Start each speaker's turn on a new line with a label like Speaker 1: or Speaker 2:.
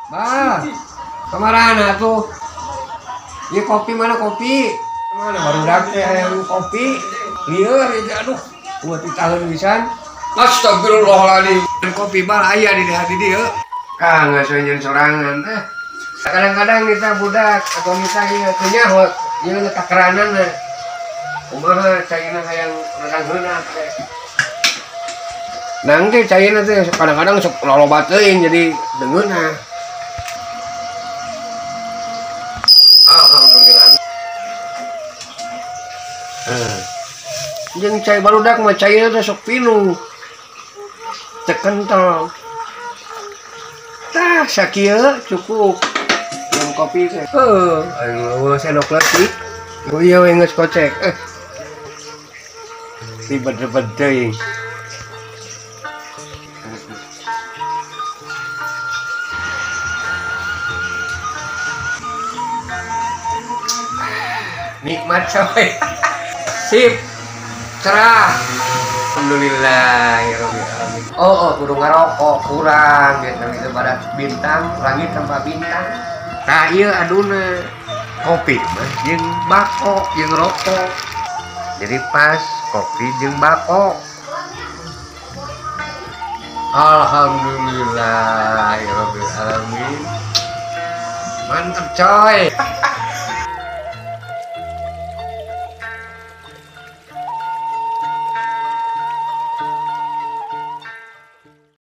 Speaker 1: Bah, kamarana tuh? Ieu kopi mana kopi? Mana barudak teh hayang kopi? Lieur ieu teh aduh, buat ditahan pisan. Astagfirullahaladzim. Kopi bal aya di hati dieu. Kang geus nyeun sorangan eh. Kadang-kadang kita budak atau kita ieu teu nyaho ieu takaranana. Kumaha caina hayang redang heuna teh. Nang teh caina teh kadang-kadang sok loloba teuing jadi deungeunah. Alhamdulillah. Jeung cai barudak mah caina teh sok pinuh. Teu kental. Tah sakieu cukup. Jeung kopi teh. Heuh, aing eueuh sendok leutik. Oh iya we geus kocek. Ribet-ribet teuing. Nikmat coy. Sip. Cerah. Alhamdulillahirabbil alamin. Oh, kudu ngarokok kurang gitu gitu pada bintang, langit tanpa bintang. Nah, ieu aduna kopi mah jeung bako, jeung rokok. Jadi pas kopi jeung bako. Alhamdulillahirabbil alamin. Mantep coy.